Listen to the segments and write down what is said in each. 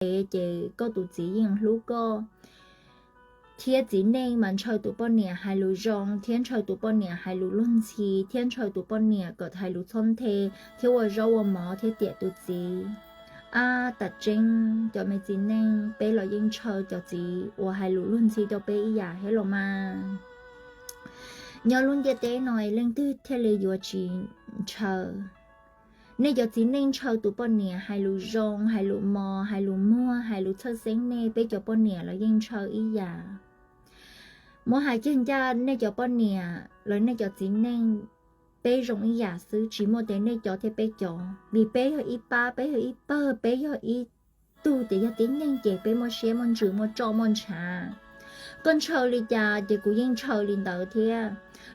ntev ces koj tus txiv yeej hlub koj. Thiab txiv neej mas ntshaw tus poj niam hais lus zoo, thiab ntshaw tus poj niam hais lus luag ntxhi, thiab ntshaw tus poj niam kom hais lus txhob nthe, thiab ua zaub ua mov thiab tiam tus txiv. Ab, tam tseeb cov me txiv neej peb los yeej ntshaw cov txiv uas hais lus luag ntxhi rau peb ib yam thiab los mas. Nyob lub ntiaj teb no leej twg thiaj li yuav tsis ntshaw? Nej cov txiv neej ntshaw tus poj niam hais lus zoo, hais lus mos, hais lus muag, hais lus txhawj xeeb nej, peb cov poj niam los yeej ntshaw ib yam. Muab hais kiag ncaj, nej cov poj niam los nej cov txiv neej, peb zoo ib yam xwb, tsis muaj tias nej cov thiab peb cov, vim peb yog ib pab, peb yog ib pawg, peb yog ib tug tias yog tib neeg ces peb muaj siab muaj ntsws muaj roj muaj ntshav. Koj ntshaw li cas ces kuv yeej ntshaw li ntawd thiab.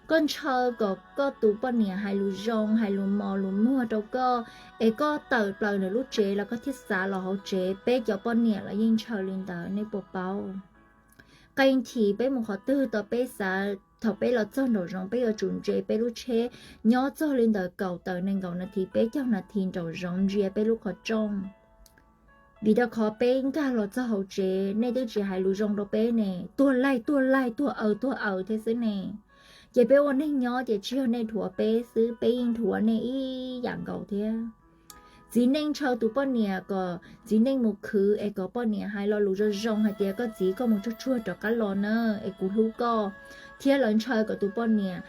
Koj ntshaw kom koj tus poj niam hais lus zoo, hais lus mos lus muag rau koj, es koj tawm plaws nws lub tsev los koj thiaj xav los hauv tsev, peb cov poj niam los yeej ntshaw li ntawd, nej puas paub? Qee thim peb mus qhov twg tau peb xav, thaum peb los txog nraum zoov peb yuav tsum ntse peb lub tsheb nyob txog li ntawm kaum tawm nees nkaum nas this, peb caug nas this nraum zoov ntsia peb lub qhov rooj. Vim rau qhov peb nkag los txog hauv tsev nej twb tsis hais lus zoo rau peb ne, tuag laig tuag laig, tuag aws tuag aws thiab xwb ne. Ces peb ua neeg nyob ces tsis yog nej dhuav peb xwb, peb yeej dhuav nej ib yam nkaus thiab. Txiv neej ntshaw tus poj niam kom txiv neej mus khwv es kom poj niam hais lo lus zoo zoo hais tias koj txiv, koj mus tsuag tsuag rov qab los na, es kuv hlub koj. Thiab lawv ntshaw kom tus poj niam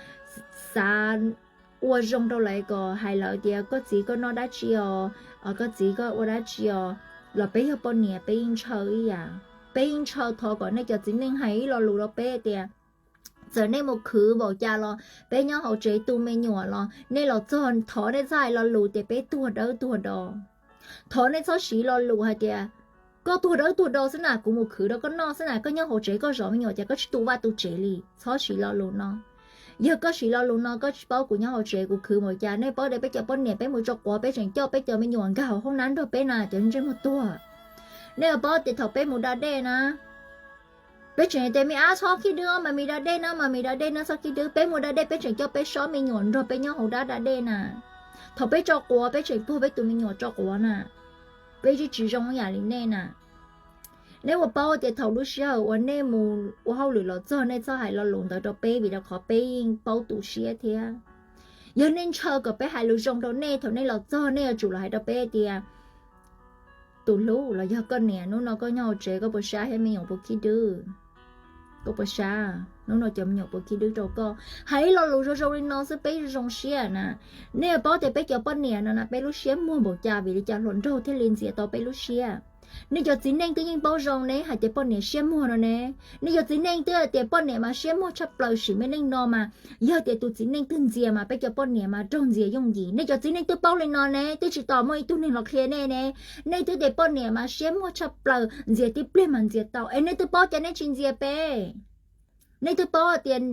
xav ua zoo rau lawv kom hais lawv tias koj txiv, koj noj dab tsi os, koj txiv, koj ua dab tsi os, los peb yog poj niam peb yeej ntshaw ib yam. Peb yeej ntshaw thov kom nej cov txiv neej hais ib lo lus rau peb tias txawm nej mus khwv npaum cas los peb nyob hauv tsev tu me nyuam los nej los txog thov nej txhob hais lo lus tias peb tuag dawb tuag do. Thov nej txhob siv lo lus hais tias koj tuag dawb tuag do xwb na, kuv mus khwv rau koj noj xwb na, koj nyob hauv tsev koj zov me nyuam ces koj tsis tu vaj tu tsev li, txhob siv lo lus no. Yog koj siv lo lus no koj tsis paub kuv nyob hauv tsev kuv khwv npaum cas. Nej paub tias peb cov poj niam peb mus tso quav peb tseem coj peb cov me nyuam nkag hauv hoob nab nrog peb na, cov ntsej muag tuag. Nej yuav paub tias thaum peb mus da dej na, peb tseem tias me ab txhob khib dwb, mas mis da dej na, mas mis da dej na, txhob khib dwb. Peb mus da dej peb tseem coj peb sob me nyuam nrog peb nyob hauv dab da dej na. Thaum peb tso quav peb tseem puag peb tus me nyuam tso quav na. Peb tsis tsis zoo ib yam li nej na. Nej ua paub tias thaum lub sij hawm uas nej mus ua hauj lwm los txog nej txhob hais lo lus ntawd rau peb, vim rau qhov peb yeej paub tu siab thiab. Yog nej ntshaw kom peb hais lus zoo rau nej, thaum nej los txog nej yuav tsum los hais rau peb tias tus hlub los yog koj niam, hnub no koj nyob hauv tsev koj puas sab thiab me nyuam puas khib dwb? Koj puas sab? Hnub no cov me nyuam puas khib dwb rau koj? Hais ib lo lus zoo zoo li no xwb peb zoo siab na. Nej yuav paub tias peb cov poj niam no na peb lub siab muag npaum cas, vim li cas hluas nraug thiaj li ntxias tau peb lub siab. Nej cov txiv neej twb yeej paub zoo ne hais tias poj niam siab muag no ne. Nej cov txiv neej twb hais tias poj niam mas siab muag tshaj plaws, sim me neej no mas yog tias tus txiv neej twg ntxias mas peb cov poj niam mas raug ntxias yooj yim. Nej cov txiv neej twb paub li no ne, twb tsis tos muaj ib tug neeg los qhia nej ne. Nej twb tias poj niam mas siab muag tshaj plaws, ntxias tib pliag mas ntxias tau, es nej twb paub cas nej tsis ntxias peb? Nej twb paub tias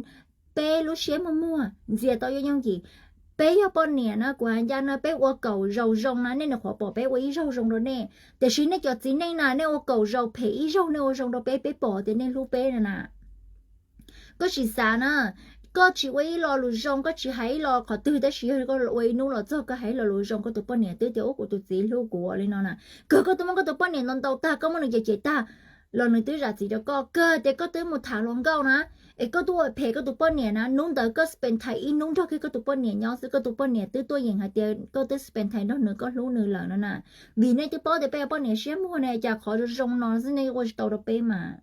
peb lub siab muag muag ntxias tau yooj yooj yim. Peb yog poj niam na, kuv hais ncaj no, peb ua kaum zaus zoo na nej nws qhuav pom peb ua ib zaug zoo rau nej. Tiam sis nej cov txiv neej na nej ua kaum zaus phem ib zaug nej ua zoo rau peb, peb pom tias nej hlub peb no na. Koj tsis xav na, koj tsis ua ib lo lus zoo, koj tsis hais ib lo qhov twg, tab sis yog koj ua ib hnub los txog koj hais ib lo lus zoo, koj tus poj niam twb tias ub kuv tus txiv hlub kuv li no na. Kawg koj twb muab koj tus poj niam ntaus ntaus tag, koj muab nws cem cem tag los nws twb zam txim rau koj. Kawg tias koj twb mus tham hluas nkauj na, es koj twb ua phem koj tus poj niam na, hnub ntawd koj spend time ib hnub nrog kiag koj tus poj niam nyob xwb, koj tus poj niam twb tuaj yeem hais tias koj twb spend time nrog nws, koj hlub nws lawm no na. Vim nej twb paub tias peb cov poj niam siab muag ne, cas qhov zoo zoo no xwb nej ua tsis tau rau peb mas.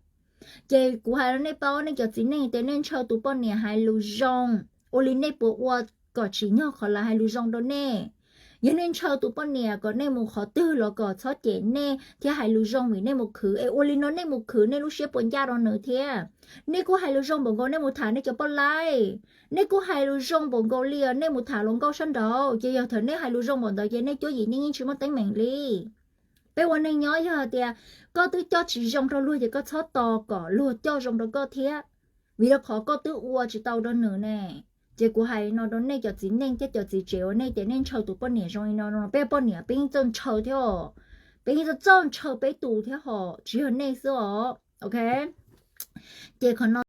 Ces kuv hais rau nej paub, nej cov txiv neej tias nej ntshaw tus poj niam hais lus zoo, ua li nej puas ua kom tsim nyog qhov lawv hais lus zoo rau nej? Yog nej ntshaw tus poj niam kom nej mus qhov twg los kom txhob cem nej thiab hais lus zoo vim nej mus khwv, es ua li no nej mus khwv nej lub siab puas ncaj rau nws thiab? Nej kuj hais lus zoo npaum nkaus nej mus tham nej cov poj laib, nej kuj hais lus zoo npaum nkaus li os nej mus tham hluas nkauj sab nraud, ces yog thaum nej hais lus zoo npaum ntawd ces nej cuab yim nej yeej tsis muaj teeb meem li. Peb ua neeg nyob yog tias koj twb coj tsis zoo rau luag ces koj txhob tos kom luag coj zoo rau koj thiab, vim rau qhov koj twb ua tsis tau rau nws ne. Ces kuv hais no rau nej cov txiv neej thiab cov txiv tsev uas nej tias nej ntshaw tus poj niam zoo li no, peb poj niam peb yeej txawj ntshaw thiab os, peb yeej txawj ntshaw peb tus thiab hos, tsis yog nej xwb os. Ok, ces qhov no